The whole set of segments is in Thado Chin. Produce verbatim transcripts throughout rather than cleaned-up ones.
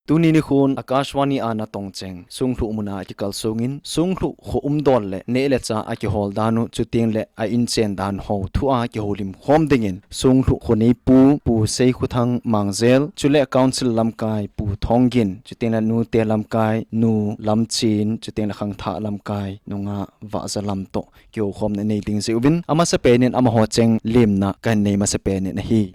Tuni nikhon Akashvani a natong cheng Songlhuh muna kikal songin, Songlhuh kho umdol le neh le chah a kihol dan u, chuteng le a inchen dan ho thu a kihoulim khom dingin, Songlhuh khoneipu, Pu Seikhothang Mangjel, chule Council lamkai, Pu Thonggin, chuteng le nute lamkai, Nu Lamchin, chuteng le khangthah lamkai, Nungah Vahzalam toh kihoukhomna nei ding jeh uvin, amasapen in amaho cheng lemna kahin nei masapen in ahi.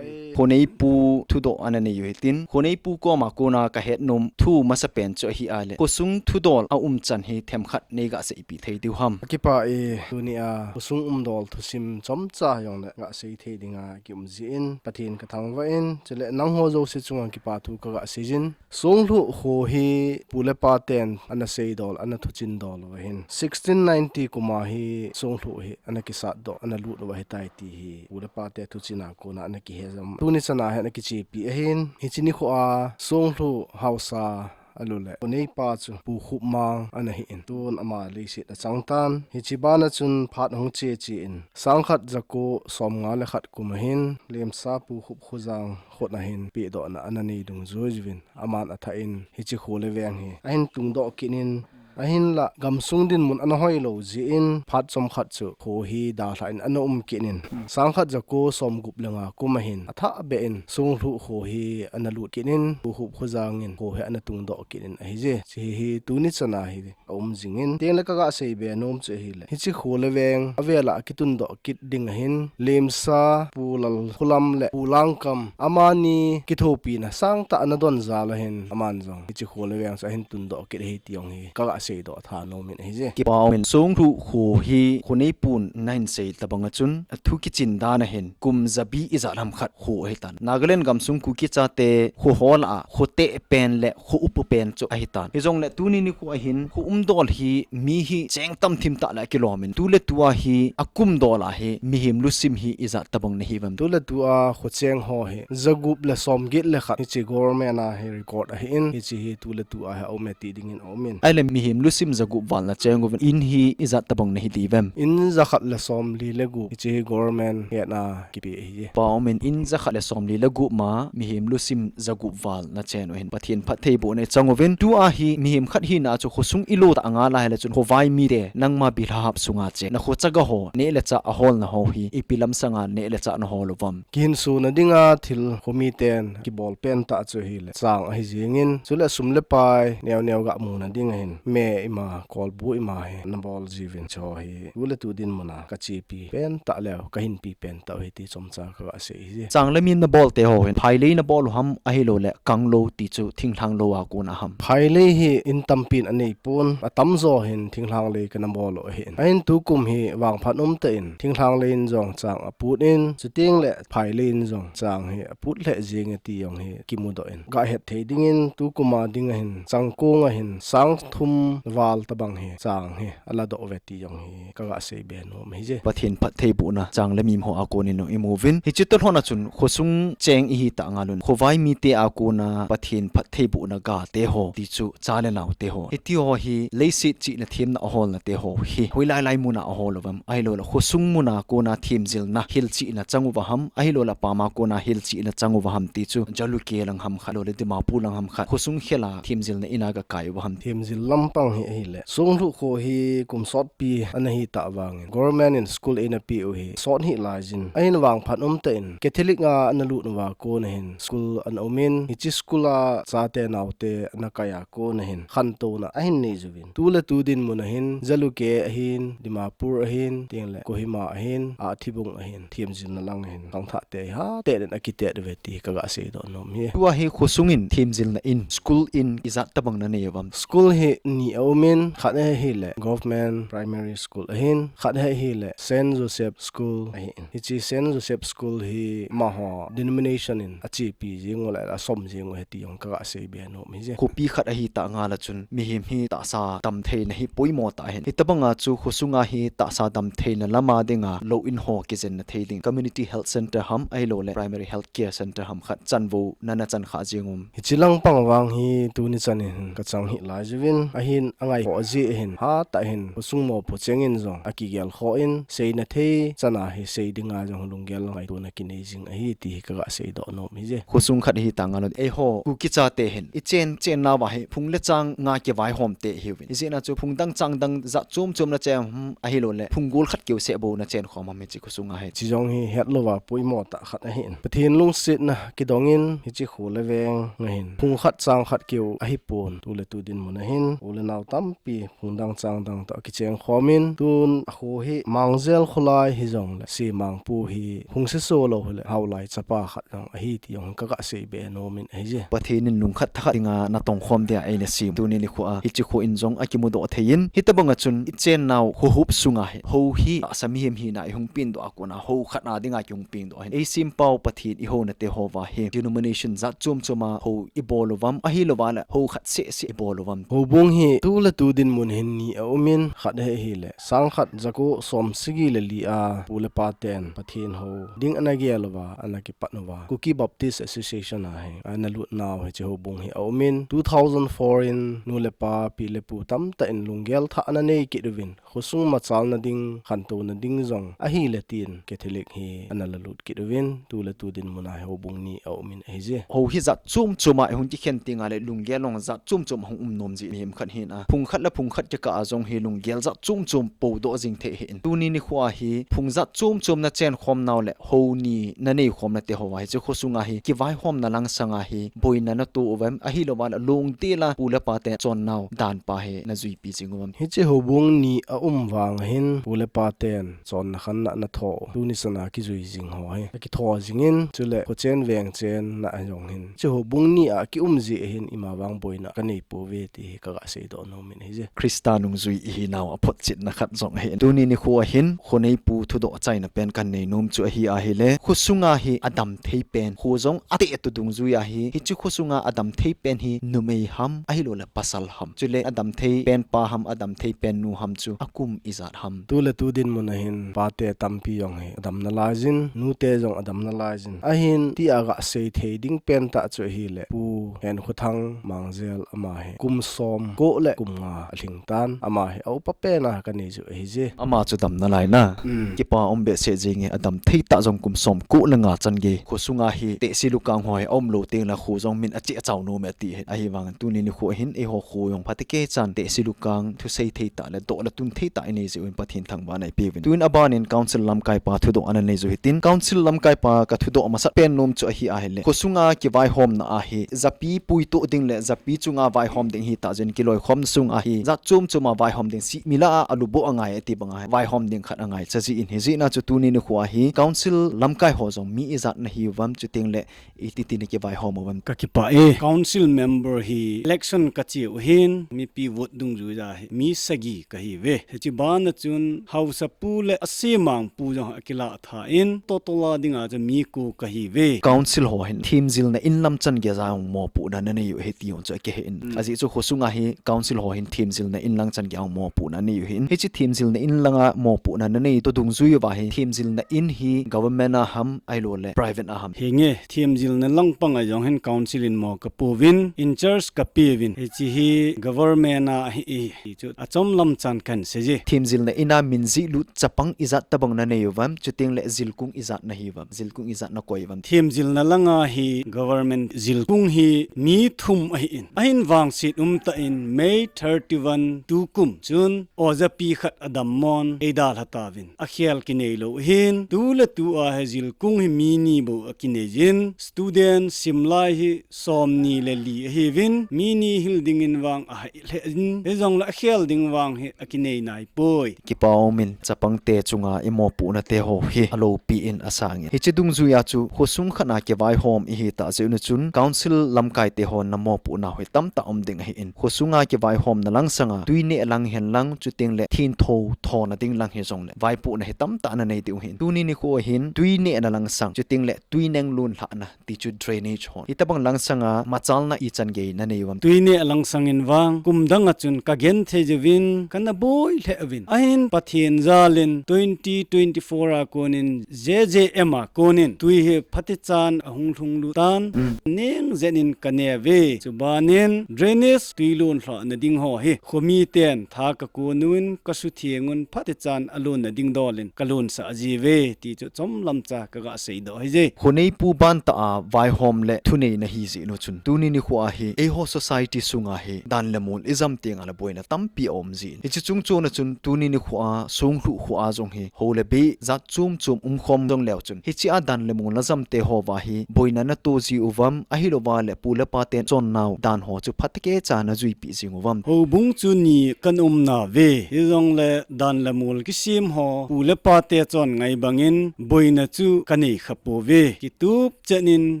Khoneipu thudoh ana nei u hitin, khoneipu koma kona kahet nom thu masapen chu ahi a le, khosung thudol a umchan hi themkhat nei gasei pi thei diu ham? Akipah e, tunia khosung umdol thusim chomcha jongle gasei thei dinga kium jeh in Pathen kathangvah in, chule nangho jouse chunga kipa thu kagasei jin. Songlhuh kho hi pu le pa ten ana seidol, ana thuchindol uva hin, sixteen ninety kuma hi Songlhuh hi ana kisatdoh, ana lut uva hitai ti hi pu le pa te thuchin a kona ana kihe jam. Tuni chana hi ana kichepi ahin, hiche nikho a Songlhuh haosa alule khoneipa chu Pu Khupmang ana hin, tun ama leiset achang tan. Hiche bana chun phat hung cheche in, sangkhat jako somnga le khat kum ahin, Lemsa Pu Khupkhojang khut a hin pehdohna ana nei dungjui uvin, aman athah in hiche kho le veng hi ahin tungdoh kit in, ahinla gamsung dinmun ana hoilou jeh in phat chomkhat chu kho hi dalhah in ana um kit in, sangkhat jako somgup le nga kum a hin athah beh in Songlhuh kho hi ana lut kit in, Pu Khupkhojang in kho hi ana tungdoh kit in ahije. Hiche hi tuni chana hi aum jingin, tengle kagasei be nom chu ahile, hiche kho le veng avel a kitundoh kit ding ahin, Lemsa Pu Lalkholam le Pu Langkam amani kithopina sangtah ana don jal ahin, aman jong hiche kho le veng chu ahin tundoh kit ahi ti jong hi kagasei doh tha nom in ahije. Kipa um in, Songlhuh kho hi khoneipun nahin sei tabang a chun, athu kichin dan a hin kum jabi ijat ham khat kho ahitan. Nagaland gamsung Kuki chate kho ho lah a kho teh pen le kho upa pen chu ahitan. Hijongle tuni nikho a hin kho umdol hi mi hi cheng tam thim tah le akilom in, tu le tu a hi akum dol a hi mihem lusim hi ijat tabang nahi uvem? Tu le tu a kho cheng ho hi jagup le somget le khat hiche government a hi record ahin, hiche hi tu le tu a hi aum e ti dingin aum in. Ahile mihem lusim jagup val nacheng uvin, in hi ijat tabang nahi diu vem? In jakhat le somli le gup, hiche hi government hetna kipe ahi. Kipa um in, in jakhat le somli le gup ma mihem lusim jagup val nachen u hin Pathen phattheibohna ichang uvin, tu a hi mihem khat hina chu khosung ilo tah a ngal a hile chun khovai mite, nangma bilhahap sunga cheng, nakho chaga ho, neh le chah a holna ho hi ipi lamsang a neh le chah nahol uvam? Kihinso na dinga thil khomi ten kibol pen tah chu ahile chang ahi jingin, chule sum le pai neo neo ga muna ding ahin, me ima, kolbu ima hi nabol jiuvin, chu hi tu le tu dinmun a kachepi pen tah leu, kahinpi pen tah u ahi ti chomcha kagasei ahi. Chang le mim nabol te ho hin phailei nabol u ham, ahilou le kanglou ti chu thinglhang lou a kona ham? Phailei hi in tampin anei pon, atamjo hin thinglhang lei kana bol u ahin. Ahin tukum hi vangphat umtah in thinglhang lei in jong chang aput in, chuteng le phailei in jong chang hi aput lheh jing e ti jong hi kimudoh in, gahet thei dingin tukum a ding a hin changkong a hin sang thum val tabang hi chang hi aladoh uve ti jong hi kagasei be nom ahije. Pathen phattheibohna chang le mim ho a konin imu uvin, hiche toh lhon a chun khosung cheng ihi tah ngal un, khovai mite a kona Pathen phattheibohna ga te ho ti chu cha le nao te ho, hiti ho hi leiset chihna themna a holna te ho hi hoilai lai mun a ahol uvam? Ahilou le khosung mun a kona themjilna hilchihna chang uva ham, ahilou le apam a kona hilchihna chang uva ham ti chu Jalukie lang ham khat, lou le Dimapur lang ham khat, khosung khel a themjilna in a gakai uva ham? Themjil lampang hi ahile, Songlhuh kho hi kum sotpi ana hi tah vangin government in school eina pe u hi sot hih laijin, ahin vangphat umtah in Catholic a ana lut uva kona hin school ana um in, hiche school a chate naote ana kai a kona hin khantouna ahin nei jiuvin, tu le tu dinmun a hin Jalukie ahin, Dimapur ahin, tengle Kohima ahin, Athibung ahin, themjilna lang ahin khangthah te iha teten akitet uve ti kagasei doh nom ahi. Tu a hi khosung in themjilna in, school in ijat tabang nanei uvam? School hi ni aum in, khat ahile Government Primary School ahin, khat ahile Saint Joseph School ahin. Hiche Saint Joseph School hi amaho denomination in achepi jing u le asom jing u ahi ti jong kagasei be nom ahije. Khopi khat ahi tah ngal a chun mihem hi tahsa damtheina hi poimo tah ahin, hitabang a chu khosung a hi tahsa damtheina lam a dinga lou in ho kijenna thei ding community health center ham, ahilou le primary health care center ham khat chanvo nana chan kha jing um? Hiche langpang vang hi tuni chan in kachang hih lai jiuvin ahi. in angai ho ji hin, hatah hin khosung mopo chengin jong akigel kho in, seina thei chana hi sei dinga jong lunggel ngaitona kinei jing ahi ti hi kaga seidoh nom hije. Khosung khat hi tanga lou, eiho Kuki chate hin ichen chen nauva hi phung le chang nga kivaihom te hiuvin. Hijeh a chu phung dang chang dang jat chom chom nachen ham, ahilou le phung gol khat keu seh bou nachen khom ham hiche khosunga hi. Chi jong hi hetlouva poimo tah khat ahin. Pathen lungsetna kidongin hiche kho le veng nga hin phung khat chang khat keu ahipon, tu le tu dinmun a hin u le nao tampi phung dang chang dang toh kicheng khom in, tun akho hi Mangjel kholai hijongle Semangpu hi hung seso lou hile Haolai chapa khat jong ahi ti jong kaga seibe nom in ahije. Pathen in lungkhat thakhat dinga natong khom dia eina sem tuni nikho a hiche kho in jong akimudoh thei in, hitobanga chun ichen nau kho huop sunga hi ho hi tahsa mihem hina ihung pengdoh a kona ho khat a dinga kihung pengdoh ahin. Eisempau Pathen ihouna te hova hi denomination jat chom chom a ho ibol uvam, ahilouva le ho khat seh seh ibol uvam. Houbung hi tu le tu dinmun hin ni aum in, khat hi ahile sang khat jako som sagi le li a pu le pa ten Pathen hou ding ana gel uva, ana kipat uva, Kuki Baptist Association a hi ana lut nau hiche houbung hi aum in, two thousand four in nu le pa, pi le pu tamtah in lunggel thah ana nei kit uvin, khosung machalna ding, khantouna ding jong ahile tin Catholic hi ana la lut kit uvin, tu le tu dinmun a hi houbung ni aum in ahije. Ho hi jat chom chom a ihung kikhen tenga le lunggel jong jat chom chom a hung um nom ji mihem khat hina. Phung khat le phung khat kikah a jong hi lunggel jat chom chom podoh jing thei hin. Tuni nikho a hi phung jat chom chom nachen khom nau le ho ni nanei khom na te hova hiche khosunga hi kivaihomna langsanga hi boina nato uvam, ahilouva le lungdel a pu le pa te chon nau dan pa hi najui pi jing uvam. Hiche houbung ni aum vang hin pu le pa ten chonna khanna natho u, tuni chana kijui jing ho hi akitho jing in, chule khochen veng chenna jong hin hiche houbung ni a kium ji ahin ima vang boina kanei pouve ti hi kaga seidoh nom in ahije. Christa nungjui ihinau aphotchetna khat jong ahin. Tuni nikho a hin khoneipu thudoh achaina pen kanei nom chu ahi ahile, khosunga hi adam thei pen, kho jong ateh to dungjui a hi, hiche khosunga adam thei pen hi numei ham, ahilou le pasal ham. Chule adam thei pen pa ham, adam thei pen nu ham chu akum ijat ham. Tu le tu dinmun a hin pate tampi jong hi adam nalai jin, nute jong adam nalai jin. Ahin tia ga sei thei ding pen tah chu ahile, Pu Henkhothang Mangjel ama hi kum som ko le kum nga alhing tan, ama hi a upa pen a kanei ju ahije. Ama chu dam nalai na. Mm. Kipa um behseh jenge, adam thei tah jong kum som ko le nga chan gei khosunga hi tehsi lukang ho hi aum lou teng le kho jong min acheh achau nom e ti hi. Ahivang tuni nikho hin eiho kho jong phatecha chan tehsi lukang thusei thei tah le doh le tun thei tah inei jeh uvin Pathen thangvahna ipeuvin. Tuin aban in Council lamkai pa thudoh ana nei ju hitin, Council lamkai pa ka thudoh masat pen nom chu ahi ahile, khosunga kivaihomna a hi japi puitoh ding le japi chunga vaihom ding hitah jeh in kiloikhomna sunga hi jat chom chom a vaihom ding, sihmila a aluboh angai ati banga hi vaihom ding khat angaicha jin, hijeh a chu tuni nikho a hi Council lamkai ho jong mi ijat nahiuvam, chuteng le iti tina kivaihom uvam. Ka kipah e. Council member hi election kache u hin mipi vote dungjuiya hi mi sagi kahiuve. Hiche bana chun Haosapu le Asemangpu jong akilah tha in, total a dinga chu mi ko kahiuve. Council ho hin themjilna in lam chan geiya jong mopohna nanei u ahi ti jong chu akihen. Mm. Ajeh chu khosunga hi Council ho hin themjilna in lang chan geiya jong mopohna anei u ahin. Hiche themjilna in langa mopohna nanei to dungjui uva hi, themjilna in hi government a ham, ahilou le private a ham? Henge, themjilna lang panga jong hin Council in mo kapouvin, in charge kapeuvin. Hiche hi government a ahi, hi chu achom lam chan kahin seije. Themjilna in a min jihlut chapang ijat tobang nanei uvam, chuteng le jilkung ijat nahiuvam, jilkung ijat nakoi uvam? Themjilna langa hi government jilkung hi mi thum ahin. Ahin vangset umtah in May thirty-one tukum chun ojapi khat adammon eidalha tauvin. Akhel kinei lou ahin, tu le tu a hi jilkung hi mi ni bou akinei jin, student simlai hi somni le li ahiuvin, mi ni hil dingin vang ahai lheh in, hijongle akhel ding vang hi akinei naipoi. Kipa umin, chapangte chunga imopohna te ho hi aloupi in asangin. Hiche dungjuiya chu khosung khat a kivaihom ihi tah jeh un chun Council lamkai te hon namopoh nau hi tamtah um ding ahin. Khosunga kivaihomna lang sanga, twi neh lang hen lang, chuteng le thentho thona ding lang hijongle vaipohna hi tamtah nanei diu ahin. Tuni nikho hin, twi nehna lang sang, chuteng le twi neng lon lhahna, ti chu drainage hon. Hitobang lang sanga machalna ichan gei nanei uvam? Twi neh lang sangin vang, kum dang a chun kagenthei jouvin, kana boi lheh uvin. Ahin Pathen jalin twenty twenty-four a konin J J M a konin twi hi phatechan ahung lhung lut tan, mm, neng jen in kaneuve. Chubanin drainage twi lon lhah nading ho hi khomi ten tha ka kun un, ka sutheng un, phat ichan alon nading dol in ka lonsah jiuve ti chu chomlam cha ka ga seidoh ahi je. Khoneipu ban tah a vaihom le thunei nahi jeh nu chun, tuni nikho a hi eiho society sunga hi dan le mol ijam teng a le boina tampi aum jin. Hiche chung chon a chun tuni nikho a Songlhuh kho a jong hi ho le bei jat chom chom umkhom jong leu chun, hiche a dan le mol najam te ho va hi boina nato jiu vam, ahilouva le pu le pa ten chonnau dan ho chu phatecha najuipi jing u vam. Houbung chu ni kan um nauve, hijongle dan le mol kisem ho pu le pa te chon ngai bangin boina chu ka nei kha pouve. Kitup chan in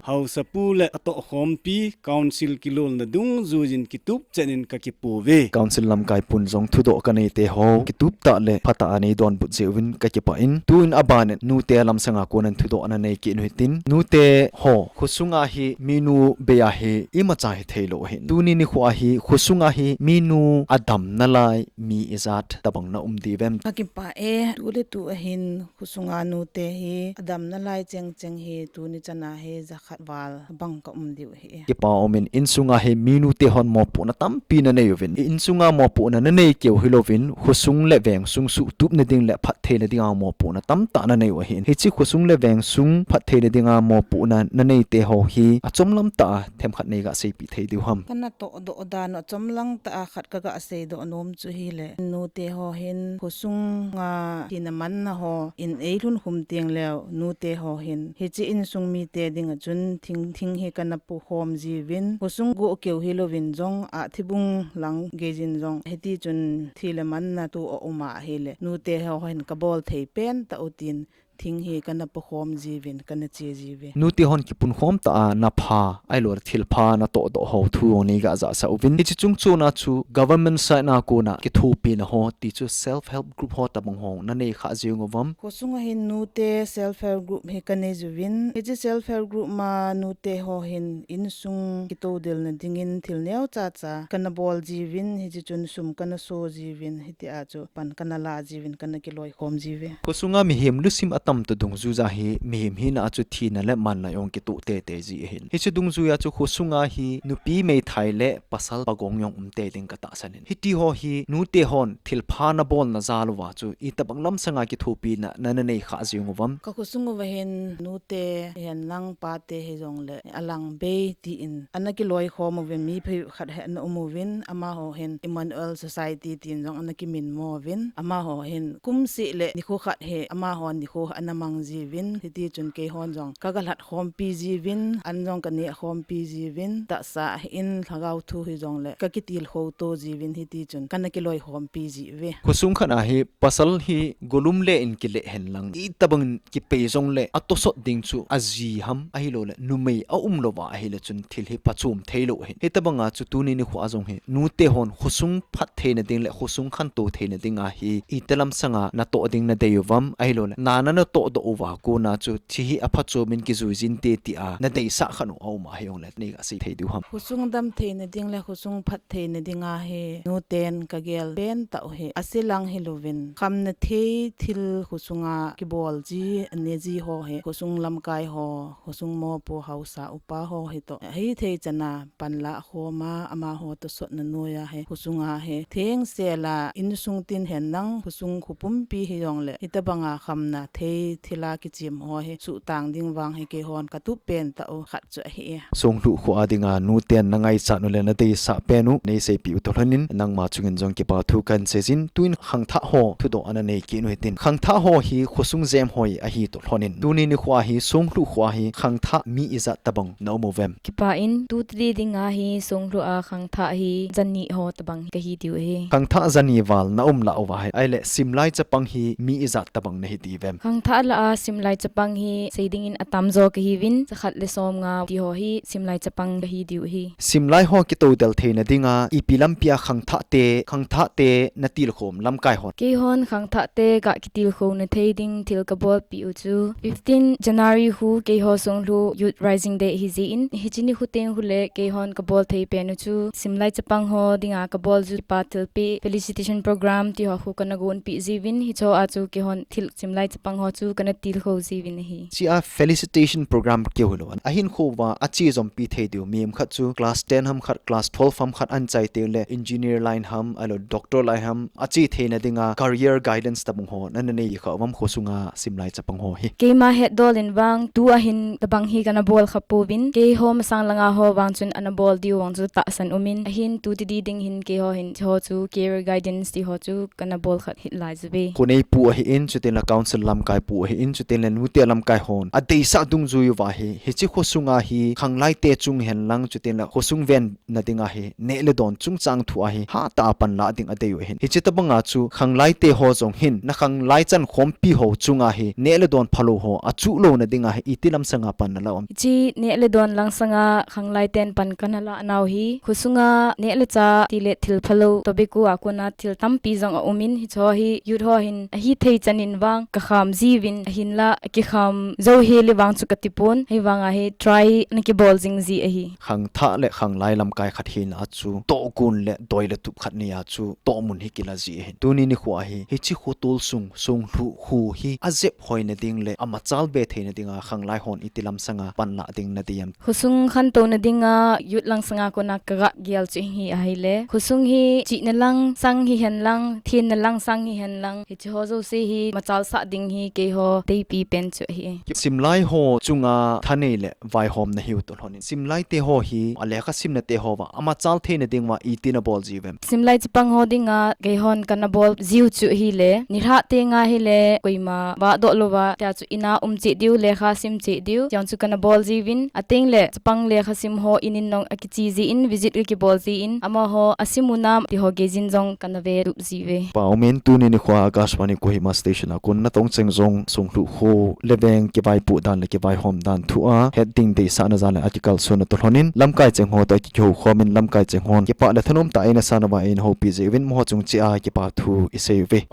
haosapu le atohkhompi council kilolna dungjuiyin kitup chan in ka kipouve. Council lamkai pun jong thudoh ka nei te ho kitup tah le phatah a nei donbut jeh uvin ka kipah in, tun aban in nute lamsanga kon in thudoh ana nei kit u hitin, nute ho khosunga hi minu bei a hi imacha hithei lou ahin. Tuni nikho a hi khosunga hi minu adam nalai mi ijat tabang na um diu vem? Ka kipah e, tu le tu a hin khosunga nute hi adam nalai cheng cheng hi tuni chan a hi jakhat val bang ka um diu ahi. Kipa um in, insunga hi minu te hon mopohna tampi nanei uvin. Insunga mopohna nanei keu hilouvin, khosung le vengsung suhtup nading le phatthei nadinga mopohna tamtah nanei u ahin. Hiche khosung le vengsung phatthei nadinga mopohna nanei te ho hi achomlam tah a themkhat nei ga seipi thei diu ham? Kana tohdoh dan u achomlam tah a khat ka ga seidoh nom chu hile, nute ho hin khosunga thina manna ho in eilhun khum teng leu, nute ho hin hiche insung mite dinga chun thing, thing hi kana pukhom jiuvin, khosung go keu hilouvin jong a thibung lang geiyin jong hiti chun thi le manna tu a um a hile, nute ho hin ka bol thei pen tah u tin, thing hi kana pukhom jiuvin, kana che jiuve. Nute hon kipunkhom tah a napha, ahilou le thilpha natohdoh ho thu jong nei ga jahsah uvin. Hiche chung chon a chu government side a kon a kithopina ho ti chu self help group ho tabang ho nanei kha jing u vam? Khosung a hin nute self help group hi ka nei jiuvin. Hiche self help group ma nute ho hin insung kitodelna dingin thil neocha cha kana bol jiuvin, hiche chun sum kana so jiuvin, hiti a chu pan kana la jiuvin, kana kiloikhom jiuve. Khosunga mihem lusim atam toh dungjuija hi mihem hina a chu thina le manna jong kitoh tete ji ahin. Hiche dungjuija chu khosunga hi nupi meithai le pasal pagong jong um tei ding ka tahsan in. Hiti ho hi nute hon thilpha nabolna jal uva chu itobang lamsanga kithopina na, nanei kha jing u vam? Ka khosung uva hin nute hihen lang pate hijongle alang bei tin ana kiloikhom uvin, mi phabep khat hi ana um uvin, amaho hin Emmanuel Society tin jong ana kiminmo uvin, amaho hin kum seh le nikho khat hi amaho nikho ana mang jiuvin, hiti chun keihon jong ka ga lhatkhompi jiuvin, an jong ka nehkhompi jiuvin, tahsa hin lhagao thu hijongle ka kitilkhou to jiuvin, hiti chun kana kiloikhompi jiuve. Khosung khat a hi pasal hi golum le in kile hen lang, itobang in kipei jongle atosot ding chu aji ham, ahilou le numei aum louva ahile chun thil hi phachom thei lou ahin. Hitobanga chu tuni nikho a jong hi nute hon khosung phatthei nading le khosung khantou thei nadinga hi iti lamsanga natoh ding nadei u vam, ahilou le na, na natohdoh uva kon a chu hiche hi aphachom in kijui jin te tia nadeisah khat u aum a hijongle nei ga sei thei diu ham? Khosung damthei nading le khosung phatthei nadinga hi nuten ka gel pen tah u hi ase lang hilouvin, khamna thei thil khosunga kibol ji, ane ji ho hi khosung lamkai ho, khosung mopo haosa upa ho hitoh hithei chan a panla khom a, amaho tosotna noiya hi khosunga hi thengsel a insung tin hen lang khosung khopumpi hijongle hitobanga khamna thei thil a kichem ho hi suhtang ding vang hi keihon ka tup pen tah u khat chu ahi e. Songlhuh kho a dinga nuten nangaichat u le nadeisah pen u nei seipi u toh lhon in nangma chungin jong kipa thu kahin seijin, tuin khangthah ho thudoh ana nei kit u hitin. Khangthah ho hi khosung jem ho ahi toh lhon in, tuni nikho a hi Songlhuh kho a hi khangthah mi ijat tobang na um uvem? Kipah in, tu tadi dinga hi Songlhuh a khangthah hi jani ho tobang kahi diu ahi. Khangthah jani val na um lah uva hi, ahile simlai chapang hi mi ijat tobang nahi diuvem? Khangthah lah a simlai chapang hi sei dingin atamjo kahiuvin, jakhat le somnga ti ho hi simlai chapang kahi diu ahi. Simlai ho kitodel theina dinga ipi lampi a khangthah te, khangthah te natilkhou lamkai hon? Keihon khangthah te ga kitilkhouna thei ding thil kabolpi u chu fifteen January khu keiho Songlhuh Youth Rising Day ahi jeh in, hiche nikho teng khu le keihon kabol thei pen u chu simlai chapang ho dinga kabol u chu kipa thilpeh felicitation program ti ho khu kana gonpeh jiuvin, hiche a chu keihon thil simlai chapang ho Achu kana tilkhou jiuvin ahi. Chia felicitation program keu hilou. Ahin khouva ache jompi thei diu. Miem khat chu class ten ham khat, class twelve ham khat anchai teng le engineer line ham, ahilou doctor line ham, ache theina dinga career guidance tabang ho, nana nei kha uvam khosunga simlai chapang ho hi. Keima hetdol in vang, tu ahin tabang hi kana bol kha pouvin. Keiho masang langa ho vang chun ana bol diu vang chu tahsan umin. Ahin tu tidi ding hin keiho hin, hiho chu career guidance ti ho chu kana bol khat hih lai jiuve. Khoneipu ahin, chutengle council lamkaipu ahin, chutengle nute lamkai hon adeisah dungjui uva hi, hiche khosunga hi, khanglai te chung hen lang, chutengle khosung ven na dinga hi, neh le don chungchang thu ahi, hatah a panla ding adei u ahin. Hiche tabanga chu, khanglai te ho jong hin, na khanglai chan khompi ho chunga hi, neh le don phalou ho, achuh louna dinga hi, iti lamsanga pan nala um. Hiche neh le don langsanga khanglai ten pan kana la nau hi, khosunga neh le chah tile thil phalou, tobacco a kona thil tampi jong aumin, hicho hi youth ho hin ahithei chan in vang kakham jiuvin, ahinla akikham jou hel le vang chu kati pon, hivanga hi try ana kibol jing ji ahi. Khangthah le khanglai lamkai khat hina chu, tohgon le doi le tup khat neija chu, tohmun hi kila ji ahin. Tuni nikho hi, hiche khotol sung, Songlhuh kho hi ajep hoina ding le amachal be theina dinga khanglai hon iti lamsanga panla ding nadei em? Khosung khantouna dinga youth langsanga kona kagah gel chu hi ahile, khosung hi chihna langsang hihen lang, thenna langsang hihen lang, hiche ho jouse hi machal sah ding hi keiho teipi pen chu ahi. Simlai ho chunga thanei le vaihomna hiu toh lhonin, simlai te ho hi alekha simna te ho uva amachal theina ding uva iti nabol jiuvem? Simlai chapang ho dinga keihon kana bol jiu chu hile, nilhah tenga hile, koima vahdoh louva, tia chu ina um cheh diu, lekha sim cheh diu, tiang chu kana bol jiuvin, atengle chapang lekha sim ho in in jong akiche jin, visit kakibol jin, amaho asim u nam ti ho geijin jong kana vetup jiuve. Pa umin, tuni nikho Akashvani Kohima station a kon natong cheng jong Songlhuh kho le veng kivaipoh dan le kivaihom dan thua het ding deisahna jal le akikalsonna toh lhonin, lamkai cheng ho toh kihoukhom in, lamkai cheng hon kipah le thanom tah a eina san uva eina houpi jiuvin, amaho chung cheh a kipa thu isei uve.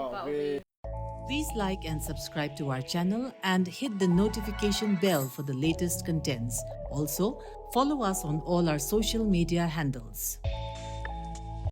Please like and subscribe to our channel and hit the notification bell for the latest contents. Also, follow us on all our social media handles.